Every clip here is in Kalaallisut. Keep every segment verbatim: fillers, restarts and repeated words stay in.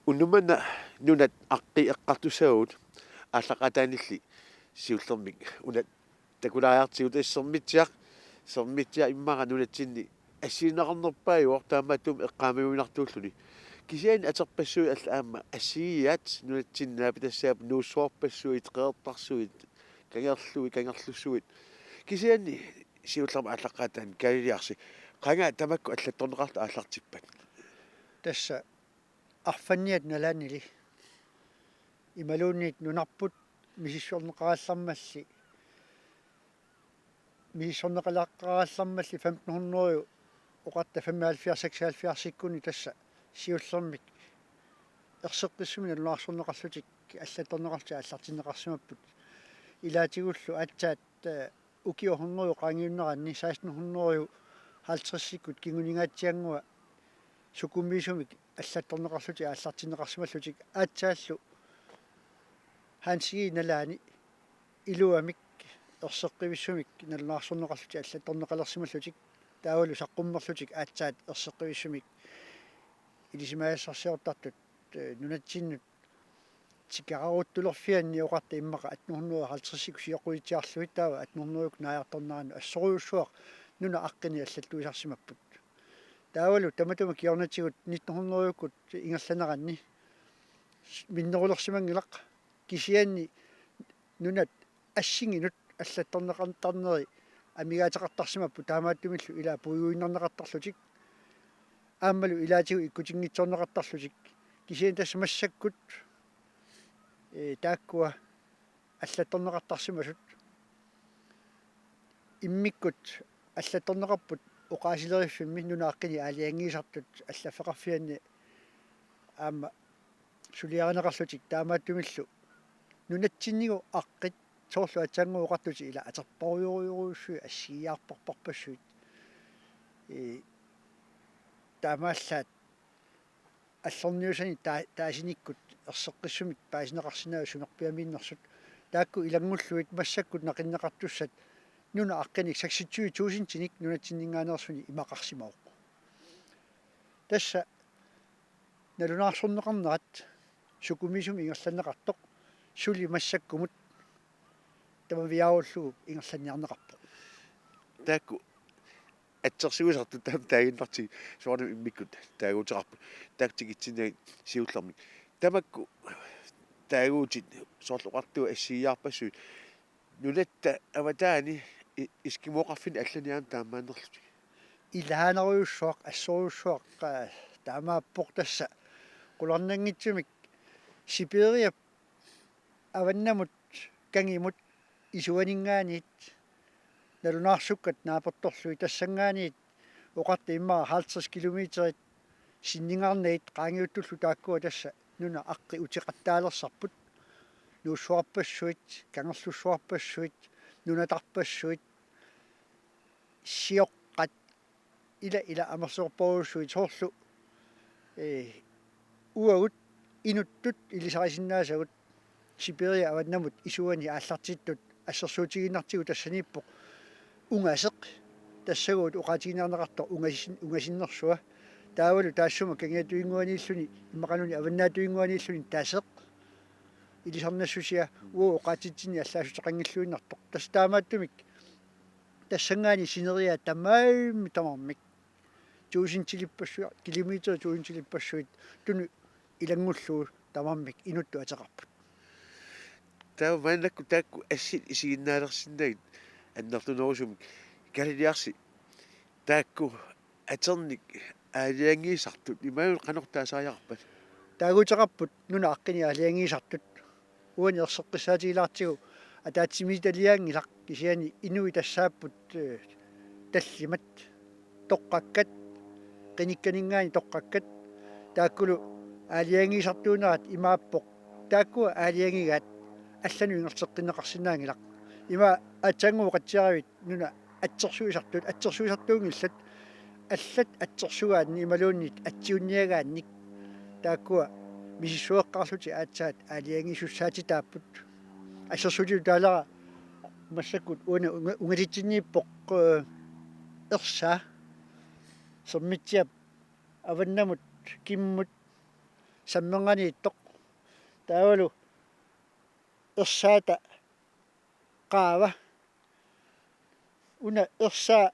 Unnuk manna nunat aqqi eqqartussavagut aallaqqaataanilli siullermik una takulaariartigu tassa Sermitsiaq, Sermitsiaq immaqa nunatsinni assigineqarnerpaajuvoq taamaattumik eqqaamajuinnartuulluni. Kisianni aterpassuit allat aamma assigiiaat nunatsinni naapitassaapput nuussuarpassuit, qeqertarsuit, kangerluit, kangerlussuit. Kisianni siullermik aallaqqaataani Kaliliarsi qanga tamakku allattorneqartut aallartippat? Tassa arfanniat nalaanili imaluunniit nunarput misissorneqarallarmalli, misissorneqalaqarallarmalli femten hundrede oqarta femoghalvfjerds seksoghalvfjerdsikkunni tassa siullermik erseqqissumik nalunaarsorneqarlutik allattorneqarlutik aallartinneqarsimapput. Ilaatigullu aatsaat, eh, ukiut hundrede qaangiunneranni seksten hundrede halvtredsikkut kinguningaatsiannguaq sukumiisumik allattorneqarlutik aallartinneqarsimallutik aatsaallu Hans Egedep nalaani iluamik erseqqivissumik nalunaarsorneqarlutik allattorneqalersimallutik taavalu saqqummerlutik aatsaat erseqqivissumik ilisimasassarsiortartut, eh, nunatsinnut tikeraaruttulerfianni oqarta immaqa atten hundrede halvtredsikkut sioqqutsiarlugit taava atten hundrede naajartornerannut assorujussuaq nunap aqqini allattuisarsimapput. Taavalu tamatuma kingornatigut nitten hundrede ingerlaneranni minnerulersimanngilaq, kisianni nunat assiginut allattorneqartarneri amigaateqartarsimapput taamaattumillu ilaa puiguinnarneqartarlutik aammalu ilaatigut ikkutinngitsoorneqartarlutik. Kisianni tassa massakkut, eh, taakkua allattorneqartarsimasut immikkut allattorneqarput oqaasileriffimmi nunap aqqini aalajangiisartut allaffeqarfianni aamma suliarineqarlutik taamaattumillu nunatsinnilu aqqit soorlu aatsaannguaq oqartutit ilaa aterparujorujorujussuit assigiiaarparparpassuit, ee, taamaallaat allorniussanik taa-, taasinikkut erseqqissumik paasineqarsinnaasut sumerpiamiinnersut taakku ilanngullugit massakkut naqinneqartussat nunap aqqini seksogtyve tusindinik nunatsinninngaanneersuni imaqarsimavoq. Tassa nalunaarsorneqarnerat sukumiisumik ingerlanneqartoq suli massakkumut tamaviaarullugu ingerlanniarneqarpoq. Taakku atsersuisartut taama taaginnartigit soorunami immikkut taaguuteqarput. Taakku tikitsinnagit siullermik. Tamakku taaguutit soorlu oqartugut assigiiaarpassuit. Nunatta avataani i-, eskimooqarfinni allani aamma taamaannerlutik. Ilaanerujussuaq, assorujussuaq, aa, taamaappoq tassa. Qularnanngitsumik Sibiriap avannamut kangimut isuaninngaanniit nalunaarsukkat naapertorlugit tassanngaanniit oqarta immaqa halvtreds kilometerit sinningaarnagit qaangiuttullu taakkua tassa nunap aqqi uteqattaalersarput. Nuussuarpassuit, kangerlussuarpassuit, nunatarpassuit, sioqqat, ila ila amerlasoorpassuit soorlu, ee, uagut inuttut ilisarisinnaasagut Sibiriap avannamut isuani aallartittut assersuutigiinnartigu tassaniippoq ungaseq, tassagooq oqaatigineqartartoq ungasin-, ungasinnersua. Taavalu taassuma kangiatuinnguaniilluni, immaqaluunniit avannaatuinnguaniilluni taseq, ilisarnassusia, uagut oqaatsitsinni allaassuteqanngilluinnartoq. Tassa taamaattumik tassanngaanniit sineriaat tamarmik, tamarmik tusindilippassuit, kilometerit tusindilippassuit tunut ilanngullugu tamarmik inuttut ateqarput. Taava maannakkut taakku assit isiginnaalersinnagit annertunerusumik. Kaliliarsi, taakku aternik aalajangiisartut imaluunniit qanoq taasariaqarpat? Taaguuteqarput nunap aqqini aalajangiisartut. Uani erseqqissaatigilaartigu ataatsimiititaliaanngilaq, kisianni inuit tassaapput, eh, tallimat, toqqakkat, qinikkaninngaanniit toqqakkat, taakkulu aalajangiisartuunerat imaappoq. Taakkua aalajangigaat allanut ingerlateqqinneqarsinnaanngilaq. Ima aatsaannguup qatsiaravit nunat atsersuisartut, atsersuisartuunngillat, allat atsersugaanni imaluunniit atsiunniagaannik taakkua misissueqqaarlutik aatsaat aalajangiisussaatitaapput. Assersuutitut taalara massakkut uani unga-, ungasitsinniippoq, eh, ersaa Sermitsiap avannamut kimmut sammerniittoq. Taavalu ersaata qaava. Una ersaa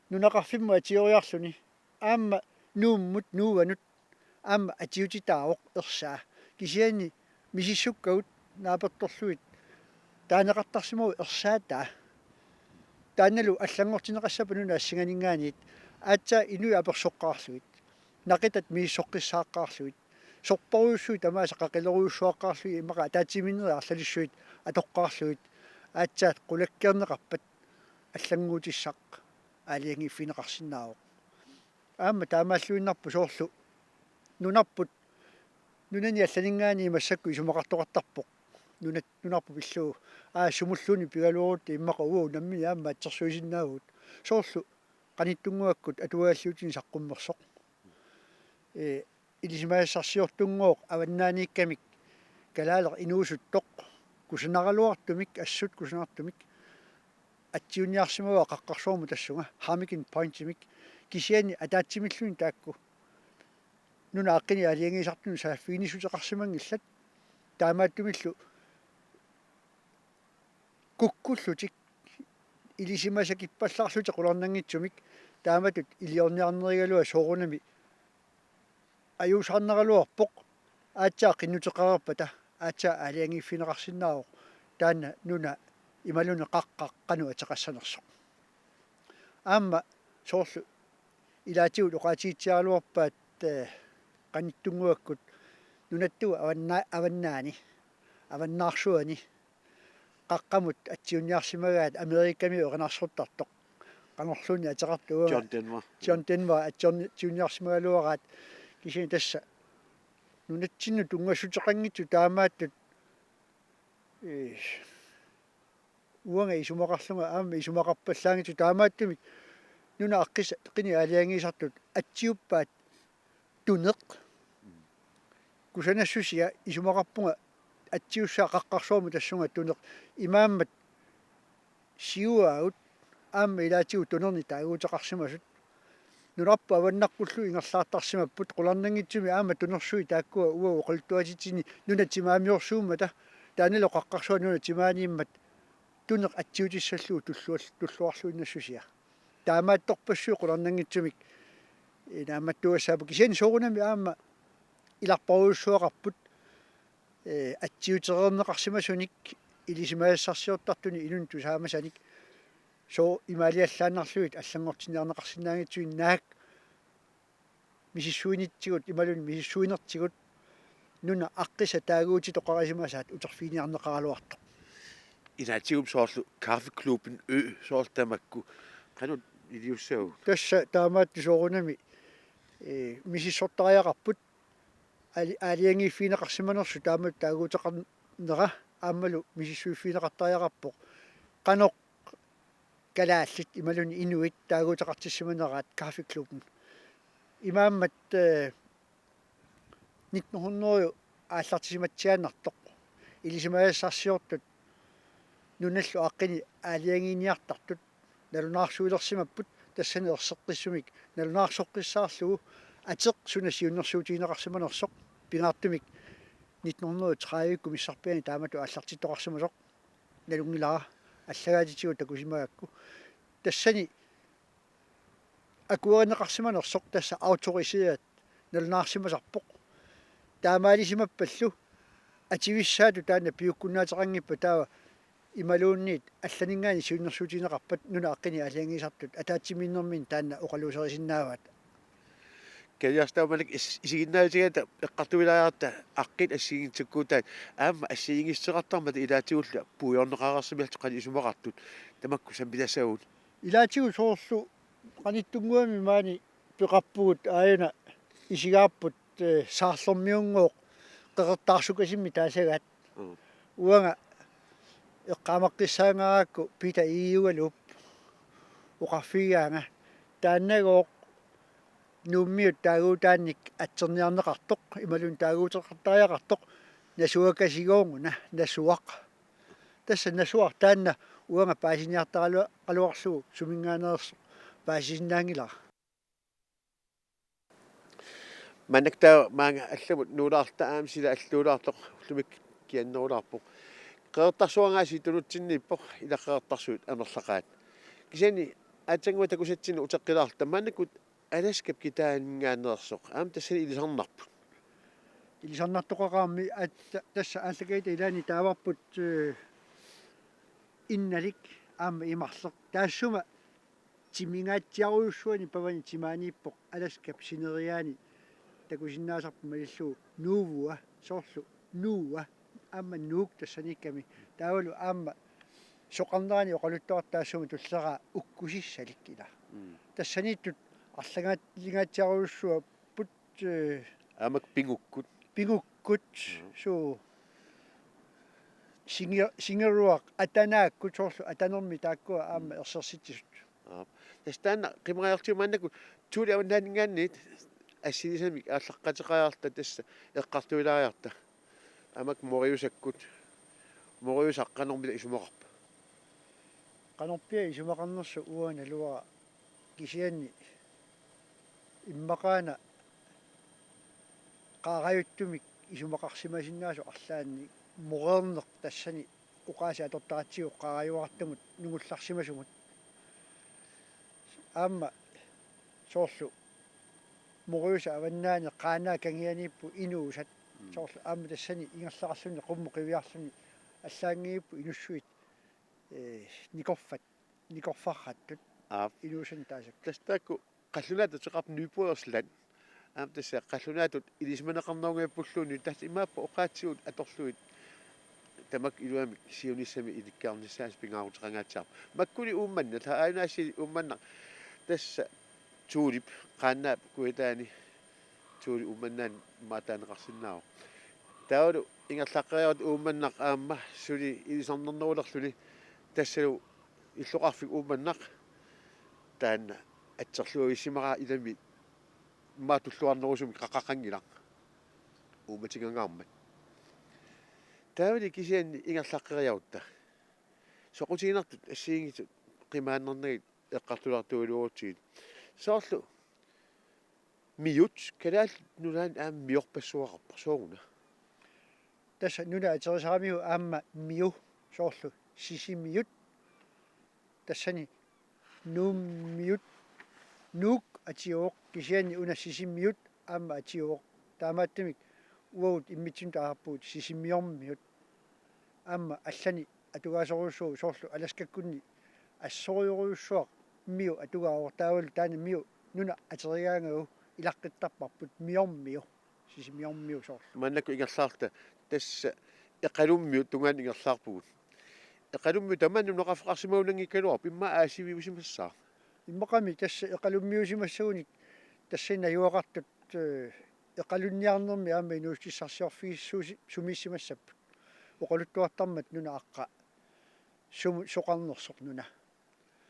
nunaqarfimmut atioriarluni aamma Nuummut nuuanut aamma atiutitaavoq ersaa. Kisianni misissukkagut naapertorlugit taaneqartarsimavoq ersaataa. Taannalu allanngortinneqassappat nunap assinganinngaanniit aatsaat inuit apersoqqaarlugit, naqitat misissoqqissaaqqaarlugit, sorparujussuit tamaasa qaqilerujussuaqqaarlugit, immaqa ataatsimiinnerit arlalissuit atoqqaarlugit, aatsaat qulakkeerneqarpat allannguutissaq aalajangiiffigineqarsinnaavoq. Aamma taamaalluinnarpoq soorlu nunarput, nunani allaninngaanniit massakkut isumaqartoqartarpoq. Nunat-, nunarput pillugu, aa, sumulluunniit pigaluarutta immaqa uagut nammineq aamma atsersuisinnaavugut. Soorlu qanittunnguakkut atuagaliutinik saqqummersoq. Ee, ilisimasassarsiortunngooq avannaaniikkamik kalaaleq inuusuttoq, kusanaraluartumik, assut kusanartumik atsiunniarsimavaa qaqqarsuarmut tassunga, Hamilton Pointimik, kisianni ataatsimilluni taakku nunap aaqqini aalajangiisartunut saaffiginnissuteqarsimanngillat. Taamaattumillu kukkullutik ilisimasakippallaarlutik qularnanngitsumik taamatut iliorniarnerigaluaq soorunami ajuusaarneraluarpoq, aatsaat qinnuteqareerpata aatsaat aalajangiiffigineqarsinnaavoq taanna nuna imaluunniit qaqqaq qanoq ateqassanersoq. Aamma soorlu ilaatigut oqaatigitsiaraluarpaat, eh, qanittunnguakkut nunattuut avanna-, avannaani, avannaarsuani, qaqqamut atsiunniarsimagaat Amerikamiut erinarsortartoq. Qanorluunniit ateqartoq uanga. John Denver. John Denver atsiorni-, atsiunniarsimagaluaraat, kisianni tassa nunatsinnut tunngassuteqanngitsut taamaattut, ee, uanga isumaqarlunga aamma isumaqarpallaanngitsut taamaattumik nunap aaqqis-, aaqqini aalajangiisartut atsiuppaat tuneq. Kusanassusia isumaqarpunga atsiussaa qaqqarsuarmut tassunga tuneq. Imaammat siuaagut aamma ilaatigut tunerni taaguuteqarsimasut. Nunarput avannaqqullu ingerlaartarsimapput, qularnanngitsumik aamma tunersuit taakkua uagut oqaluttuatitsinni nunat timaamiorsuummata, taannalu qaqqarsuaq nunat timaaniimmat tuneq atsiutissallugu tullual-, tulluarluinnassusia. Taamaattorpassuit qularnanngitsumik, ee, naammattuugassaapput, kisianni soorunami aamma ilarparujussuaqarput, ee, atsiutereerneqarsimasunik ilisimasassarsiortartunik inunnut tusaamasanik, sooq imaaliallaannarlugit allanngortinniarneqarsinnaanngitsunik naak misissuinitsigut imaluunniit misissuinertigut nunap aaqqisaq taaguutitoqarisimasaat uterfiginiarneqaraluartoq. Ilaatigut soorlu Kaffeklubben Ø soorlu tamakku qanoq iliussaagut? Tassa taamaattut soorunami, ee, misissortariaqarput aali-, aalajangiiffigineqarsimanersut taamatut taaguuteqarnera aammalu misissuiffigineqartariaqarpoq qanoq kalaallit imaluunniit inuit taaguuteqartissimagit Kaffeklubben. Imaammat, eh, nitten hundrede aallartisimatsiaannartoq ilisimasassarsiortut nunallu aaqqini aalajangiiniartartut nalunaarsuilersimapput, tassani erseqqissumik nalunaarsoqqissaarlugu ateq suna siunnersuutigineqarsimanersoq, pingaartumik nitten hundrede tredive-kkut missarpiaani taamatut aallartittoqarsimasoq. Nalunngilara, allagaatitsigut takusimagakku. Tassani akuerineqarsimanersoq tassa autoriseret nalunaarsimasarpoq. Taamaalisimappallu ativissaatut taanna piukkunnaateqanngippat taava imaluunniit allaninngaanniit siunnersuutigineqarpat nunap aaqqini aalajangiisartut ataatsimiinnerminni taanna oqaluuserisinnaavaat. Kaliarstaumanik is-, isiginnaavitigatta eqqartuilaariarta aaqqit assigiinngitsukkuutaat aamma assigiinngissuteqartarmata ilaatigullu puigorneqareersimallutik qanoq isumaqartut tamakku sammitassagut. Ilaatigut soorlu qanittunnguami maani peqarpugut aajuna isigaarput, eh, Saarlermiunngooq Qeqertaarsukasimmik taasagaat. Mm. Uanga eqqaamaqqissaangaarakku Peter Egedeugaluup oqarfigigaanga. Taannagooq Nuummiut taaguutaannik atserniarneqartoq, imaluunniit taaguuteqartariaqartoq, Nasuakasigooruna, Nasuaq. Tassa Nasuaq taanna uanga paasiniartaraluarlugu suminngaanneersoq paasisinnaanngilara. Maannakkut taava maanga allamut nuulaarta aamma sila alluulaartoq ullumikkut kiannerulaarpoq. Qeqertarsuangaasiit tunutsinniippoq, ila Qeqertarsuit amerlaqaat. Kisianni aatsaannguaq takusatsinni uteqqilaarta maannakkut Alaskap kitaaninngaanneersoq aamma tassani ilisarnarput. Ilisarnartoqaqaarmi, at-, tassa aallakaatitaani ilaanni taavarput, eh, Innalik aamma Imarleq. Taassuma timingaatsiarujussuani pavani timaaniippoq Alaskap sineriaani takusinnaasarput malillugu Nuuvua, soorlu Nuua aamma Nuuk tassaniikkami. Taavalu aamma soqarnerani oqaluttuartut taassuma tulleraa Ukkusissalik ila. Mm. Tassaniittut arlangaatsiarujussuapput, eh, aamma Pingukkut. Pingukkut, mm, suu, Singe-, Singeruaq, Atanaakkut, soorlu Atanermi taakkua aamma, mm, ersersitsisut. Aap. Tassa taanna qimariartigu maannakkut Thulip Avannaaninngaanniit assilisamik aallaqqaateqariarta tassa eqqartuilaariarta. Aamma Moriusakkut. Moriusaq qanormita isumaqarpa? Qanorpiaq isumaqarnersoq uanga naluara, kisianni immaqaana qaarajuttumik isumaqarsimasinnaasoq arlaannik Moreerneq tassani oqaasii atortaratsigu qaarajuartamut nungullarsimasugut. Aamma soorlu Moriusap avannaani Qaanaap kangianiipput inuusat. Mm. Soorlu aamma tassani ingerlaqarluni qummut qiviarluni allaanngivipput inussuit, eh, nikorfat, nikorfarrattut. Aap. Inuusanik taasakkut. Tassa taakku qallunaatut ateqarput Ny Brodersland. Aamma tassa qallunaatut ilisimaneqarnerugaluarpulluunniit tassa imaappoq oqaatsigut atorlugit tamakku iluamik siunissami ilikkarnissaanut pingaaruteqangaatsiarpoq. Makkuli Uummannaq, aajuna aasiit Uummannaq, tassa Thulip, Qaanaap kujataani Thulip Uummannaanik imaattuuneqarsinnaavoq. Taavalu ingerlaqqeriarutta Uummannaq aamma suli ilisarnarnerulerluni, tassalu illoqarfik Uummannaq taanna atserluarisimaraa ilami immaqa tulluarnerusumik qaqaqanngilaq uummatingaarmat. Taavali kisianni ingerlaqqeriarutta soqutiginartut assigiinngitsut qimaannarnagit eqqartulaartugaluarutsigit. Soorlu MIO-t, Kalaallit Nunaanni aamma MIO-rpassuaqarpoq, sooruna? Tassa nunat aterisaramigut aamma MIO, soorlu Sisimiut. Tassani Nuummiut, Nuuk atiuvoq, kisianni una Sisimiut aamma atiuvoq. Taamaattumik uagut immitsinnut taasarpugut Sisimiormiut. Aamma allani atugaasorujussuuvoq, soorlu Alaskakkunni assorujorujussuaq MIO atugaavoq, taavalu taanna MIO nuna aterigaangagu ilaqqittarparput MIO-rmiut, Sisimiormiut soorlu. Maannakkut ingerlaarta tassa Eqalummiut tungaanut ingerlaarpugut. Eqalummiut tamaani nunaqarfeqarsimagunanngikkaluarpoq, immaqa aasiviusimassaaq. Immaqami tassa Eqalummiusimassagunik tassani najugaqartut, eh, Eqalunniarnermi aamma inuussutissarsiorfigissuusi-, sumiissimassapput. Oqaluttuartarmata nuna aqqa sumu-, soqarnersoq nuna.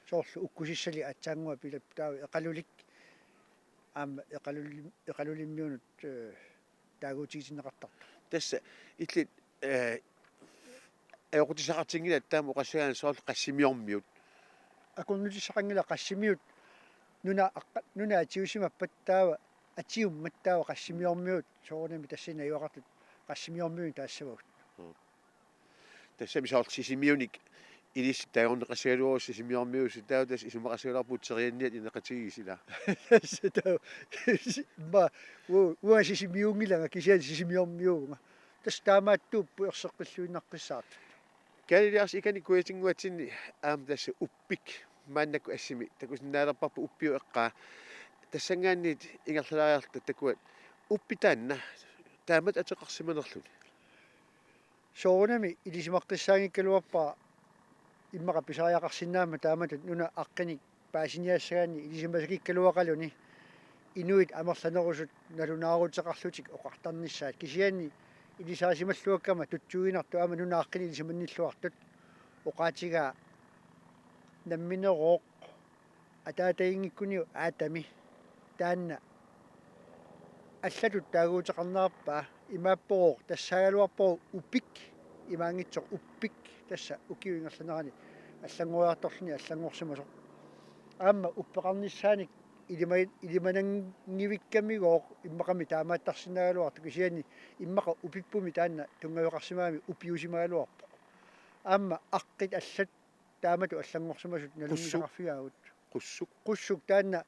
Soorlu Ukkusissalik aatsaannguaq pilerpoq, taava Eqalulik aamma Eqalulim-, Eqalulimmiunut, eh, taaguutigitinneqartartoq. Tassa illit, eh, ajoqutissaqartinngilat taama oqassagaanni soorlu Qassimiormiut. Akornutissaqanngilaq, Qassimiut nuna aqqa-, nuna atiusimappat taava atiummat taava Qassimiormiut, soorunami tassani najugaqartut Qassimiormiunik taassavagut. Mm. Tassami soorlu Sisimiunik ilissi taagorneqassagaluarussi Sisimiormiussi, taava tassa isumaqassagaluarpugut terianniat ineqatigiissut ilaa. Tassa taava, ma, u-, uanga Sisimiunngilanga kisianni Sisimiormiuuvunga. Tassa taamaattuupput erseqqilluinnaqqissaartut. Kaali Lars, ikani kujatinnguatsinni aamma tassa Uppik maannakkut assimi takusinnaalerparput, Uppiup eqqaa. Tassanngaanniit ingerlalaariarluta takuat, Uppi taanna taamatut ateqarsimanerluni? Soorunami ilisimaqqissaanngikkaluarpara immaqa pisariaqarsinnaammat taamatut nuna aqqinik paasiniassagaanni ilisimasakikkaluaqaluni inuit amerlanerusut nalunaaruteqarlutik oqartarnissaat. Kisianni ilisarisimalluakkama tutsuiginartut aamma nuna aqqinik ilisimannilluartut oqaatigaa namminerooq ataataginngikkuniuk Aatami. Taanna allatut taaguuteqarnerarpaa, imaapporooq tassaagaluarpoq Upik, imaanngitsoq Uppik, tassa ukiup ingerlanerani allanngoriartorluni allanngorsimasoq. Aamma uppeqarnissaanik ilima-, ilimananngivikkamigooq immaqami taamaattarsinnaagaluartoq, kisianni immaqa upippumi taanna tunngaveqarsimagami upiusimagaluarpoq. Aamma aqqit allat taamatut allanngorsimasut nalunngilaqarfigaagut. Qussuk. Qussuk taanna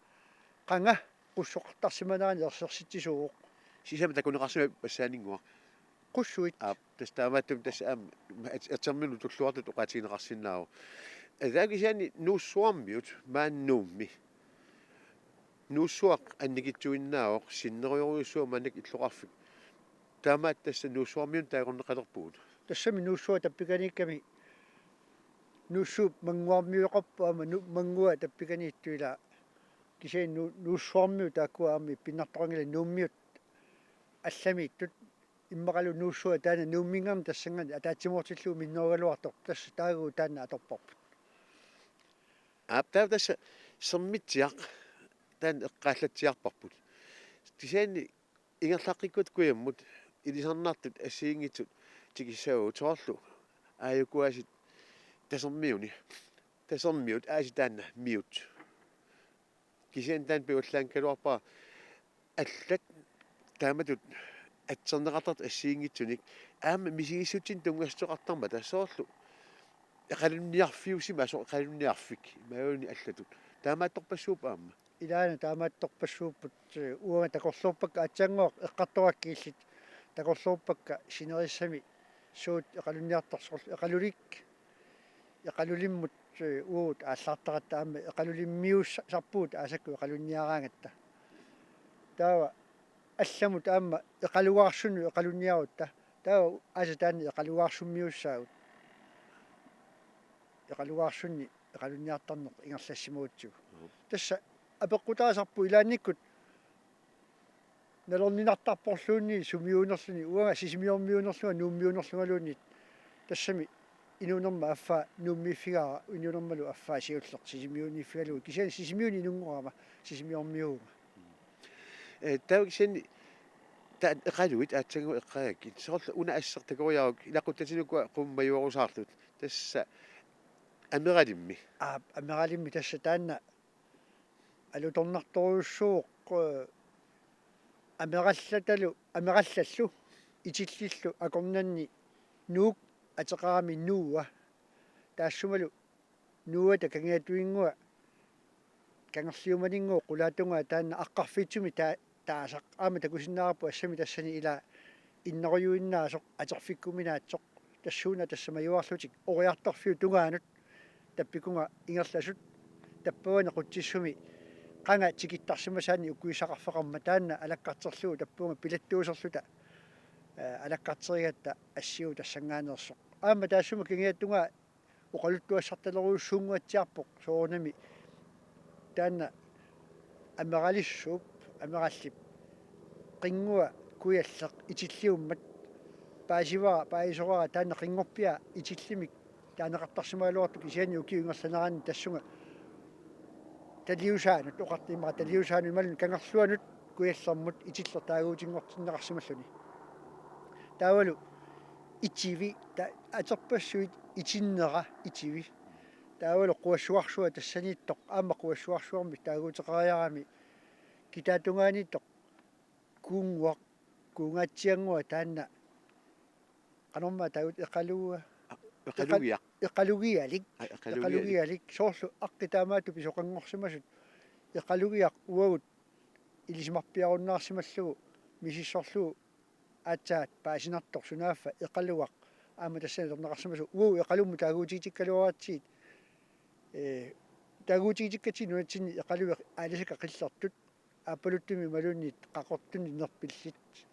qanga qussoqartarsimanerani ersersitsisuuvoq. Sisamat takuneqarsimapput assaaninnguaq. Qussuit. Aap, tassa taamaattumik tassa aamma at-, aterminut tulluartut oqaatigineqarsinnaavoq. Taava kisianni Nuussuarmiut maani Nuummi. Nuussuaq annikitsuinnaavoq, sinnerujorujussuaq maannakkut illoqarfik. Taamaattoq tassa Nuussuarmiunut taagorneqalerpugut. Tassami Nuussuaq tappikaniikkami Nuussuup Mannguarmiueqarpoq aamma Nu-, Mannguaq tappikaniittoq ilaa. Kisianni Nu-, Nuussuarmiut taakkua aamma ippinnartoqanngillat Nuummiut allamiittut. Immaqalu Nuussuaq taanna Nuumminngaanniit tassanngaanniit ataatsimoortillugu minnerugaluartoq, tassa taaguuvoq taanna atorparput. Aap, taava tassa Sermitsiaq taanna eqqaallatsiarparput. Kisianni ingerlaqqikkutta kujammut ilisarnartut assigiinngitsut tikissavagut, soorlu aajuku aasiit Tasermiuni. Tasermiut aasiit taanna miut. Kisianni taanna pivallaanngikkaluarpara allat taamatut atserneqartartut assigiinngitsunik aamma misigissutsinnik tunngassuteqartarmata, soorlu eqalunniarfiusimasoq, eqalunniarfik imaluunniit allatut. Taamaattorpassuupput aamma. Ilaana taamaattorpassuupput, eh, uanga takorloorpakka aatsaannguaq eqqartoraakka illit, takorloorpakka sinerissami suut eqalunniartarsoq, eqalulik, eqalulimmut, eh, uagut aallartaratta aamma eqalulimmiussarpugut aasakkut eqalunniaraangatta. Taava allamut aamma eqalugaarsunnut eqalunniarutta. Taava aasaq taanna eqalugaarsummiussaagut. Eqalugaarsunni eqalunniartarneq ingerlassimagutsigu. Mhm. Tassa apeqqutaasarpoq ilaannikkut nalorninartarporluunniit sumiuunerluni, uanga Sisimiormiuunerlunga Nuummiuunerlungaluunniit. Tassami inuunerma affaa Nuummiiffigaara, inuunermalu affaa siulleq Sisimiuniiffigalugu. Kisianni Sisimiuni inunngorama Sisimiormiuuvunga. Eh, taava kisianni taanna eqaluit aatsaannguaq eqqaagakkit, soorlu una asseq takoriaruk ilaquttatik ukua qummajuarusaartut. Tassa Ameralimmi. Aap, Ameralimmi tassa taanna alutornartorujussuuvoq, eh, Amerallatalu, Amerallallu Itillillu akornanni Nuuk ateqarami Nuua. Taassumalu Nuuata Kangiatuinngua Kangerliumaninngooq qulaatungaa taanna aqqarfiitsumi taa-, taasaq. Aamma takusinnaavarput assami tassani ilaa innerujuinnaasoq atorfikkuminaatsoq. Tassuuna tassa majuarlutik oriartorfiup tungaanut tappikunga ingerlasut, tappavani qutsissumi qanga tikittarsimasaanni ukkuissaqarfeqarmat, taanna alakkarterlugu tappavunga pilattuuserluta, eh, alakkarterigatta assiuut tassanngaanneersoq. Aamma taassuma Kangiatungaa oqaluttuassartalerujussuunnguatsiarpoq soorunami taanna Ameralissuup, Amerallip Qinngua Kujalleq Itilliummat paasivara, paajisoraara taanna qinngorpiaq Itillimik taaneqartarsimagaluartoq, kisianni ukiup ingerlanerani tassunga Taliusaanut, oqartoq immaqa Taliusaanut imaluunniit Kangerluanut Kujallermut Itilleq taaguutinngortinneqarsimalluni. Taavalu Itivi, ta-, aterpassuit Itinnera, Itivi. Taavalu Quassuarsuaq tassaniittoq, aamma Quassuarsuarmik taaguuteqariarami kitaatungaaniittoq Kuunnguaq, Kuungaatsiannguaq taanna. Qanormaa taaguut, Eqaluga-, Eqalugiaq. Eqalugialik. Aa, Eqalugialik. Eqalugialik. Soorlu aqqi taamaattoq pisoqanngorsimasut. Eqalugiaq uagut ilisimarpiarunnaarsimallugu misissorlugu aatsaat paasinartoq sunaaffa Eqalugaq aamma tassani atorneqarsimasoq. Uagut Eqalummut taaguutigitikkaluaratsigit, ee, taaguutigitikkatsigu nunatsinni Eqalugiaq aalisakkat qillertut, Aappaluttumik imaluunniit Qaqortuni nerpillit.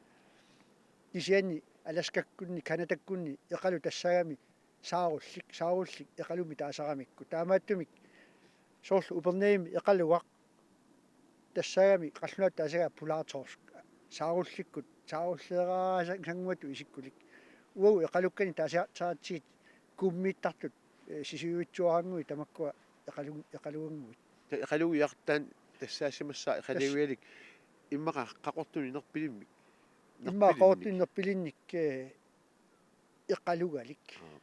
Kisianni Alaskakkunni, Canadakkunni Eqalu tassaagami saarullik, saarullik Eqalummi taasaramikku. Taamaattumik soorlu Upernavimmi Eqalugaq tassaagami qallunaatut taasagaa polartorsk. Saarullikkut, saarulleeraasannguatut isikkulik. Uagut Eqalukkanik taasaratsigit kuummiittartut, eh, sisuivitsuarannguit tamakkua Eqalu-, Eqalugannguit. Ta-, Eqalugiaq taanna tassaassimassaaq. Tass-, Eqalugialik immaqa Qaqortuni nerpilimmik. Immaqa nerpilinnik. Qaqortuni nerpilinnik, eh, Eqalugalik. Aa.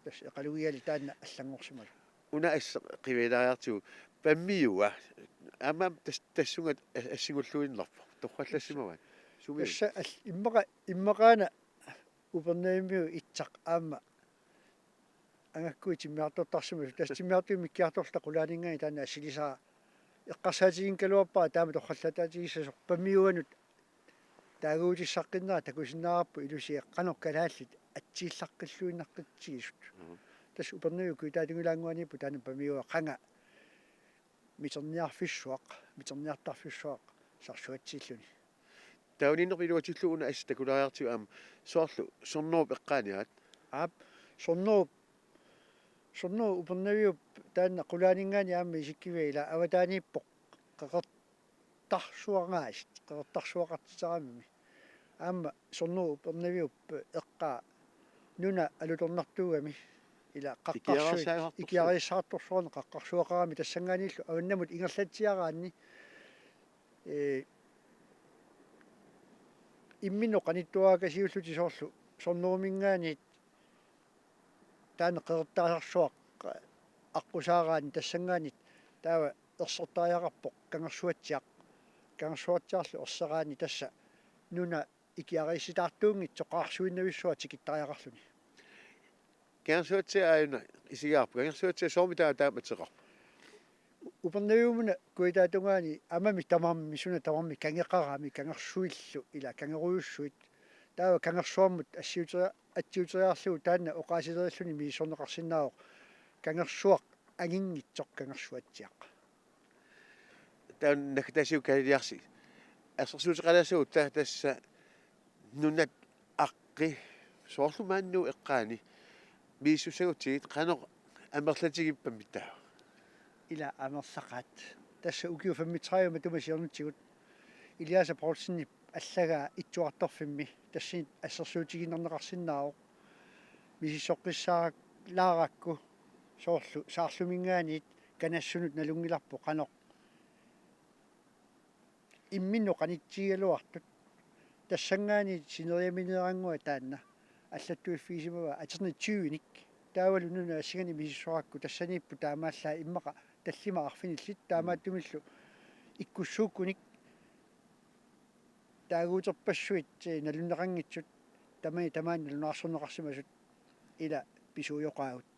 Tassa Eqalugialik taanna allanngorsimasoq. Una asseq qivialaariartigu Pamiua. Aamma tas-, tassunga as-, assigulluinnarpoq. Torrallassimavaat. Sumiu. Tassa al-, immaqa, immaqaana Upernavimmiut itsaq aamma angakkuit timmiartortarsimasut. Tassa timmiartunik mikkiartorluta qulaaninngaanniit taanna assilisara. Eqqarsaatiginngikkaluarpara taama torrallataatigissasoq Pamiuanut taaguutissaqqinnerat takusinnaavarput ilusiaq qanoq kalaallit atsiillaqqilluinnaqqitsigisut. Mhm. Tassa Upernaviup kujataatungilaannguaniippoq taanna Pamiua qanga miterniarfissuaq, miterniartarfissuaq sarsuatsiilluni. Taava uninnerpit iluatsillugu una assut takulaariartigu aamma soorlu Sornerup eqqaaniaat. Aap, Sornerup, Sornerup Upernaviup taanna qulaaninngaanniit aamma isikkiviat, ila avataaniippoq qeqertarsuaqartitseramik, qeqertarsuaqartitseramik. Aamma Sornerup Upernaviup eqqaa nuna alutornartuugami, ila qaqqarsuit, ikiareersaartorsuarnik, ikiareersaartorsuarnik qaqqarsuaqarami, tassanngaanniillu avannamut ingerlatsiaraanni, ee, imminnut qanittuarakasiullutik soorlu Sorneruminngaanniit taanna qeqertaasarsuaq aqqusaaraanni, tassanngaanniit taava ersertariaqarpoq Kangersuatsiaq. Kangersuatsiarlu erseraanni tassa nuna ikiareersitaartuunngitsoq qaarsuinnavissuaq tikittariaqarluni. Kangersuatsiaq aajuna isigaarput. Kangersuatsiaq soormi taava taama ateqarpoq? Upernaviup una kujataatungaani amami tamarmi, suna tamarmi kangeqarami, kangersuillu ila kangerujussuit. Taava kangersuarmut assiuteria-, atsiuteriarlugu taanna oqaasileriarluni misissorneqarsinnaavoq Kangersuaq anginngitsoq Kangersuatsiaq. Taanna naggataasiup Kalaallit Arsi assersuuteqalaassagutsigu, tassa nunat aqqi soorlu maani Nuup eqqaani misissussagutsigit qanoq amerlatigippat taava? Ila amerlaqaat. Tassa ukiut femogtredive matuma siornatigut Elias Poulsenip allagaa Itsuartorfimmi tassani assersuutigiinnarneqarsinnaavoq. Misissoqqissaaralaarakku soorlu Saarluminngaanniit Kanassunut nalunngilarput qanoq imminnut qanitsigigaluartut. Tassanngaanniit sineriammineerannguaq taanna allattuiffigisimavaa aternik tyvenik. Taavalu nunat assinganik misissorakku tassaniipput taamaallaat immaqa tallimat arfinillit, taamaattumillu ikkussuukkunik taaguuterpassuit, ee, nalunneqanngitsut, tamani tamaani nalunaarsorneqarsimasut ila pisuujoqaagut.